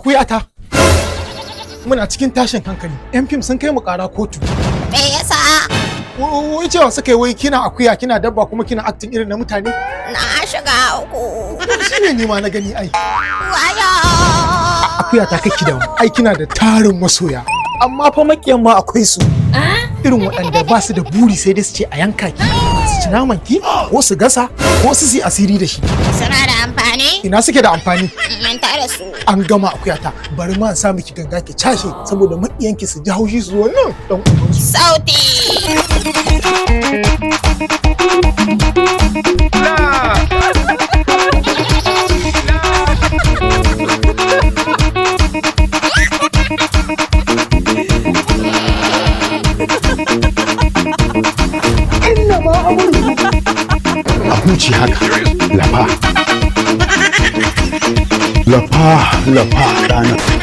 Akuyata, muna cikin tashin hankali. Yan fim sun kai mu kara kotu. Me yasa? Wai cewa suka yi wai kina akuya, kina dabba, kuma kina acting irin na mutane. Na shiga uku. Shine ni ma na gani ai. Wayo! Akuya ta, kai da ai kina da tarin masoya, amma fa makiyan ma akwai su, irin waɗanda ba su da buri sai dai su ce a yanka ki, su ci naman ki, ko su gasa, ko su yi asiri da shi. Suna da amfani? Ina suke da amfani? Manta da su. An gama, akuyata. Bari ma in sa miki ganga ki cashe saboda makiyanki su ji haushi su zo nan dan ubansu. Sauti. A huce haka, lafa lafa lafa rana.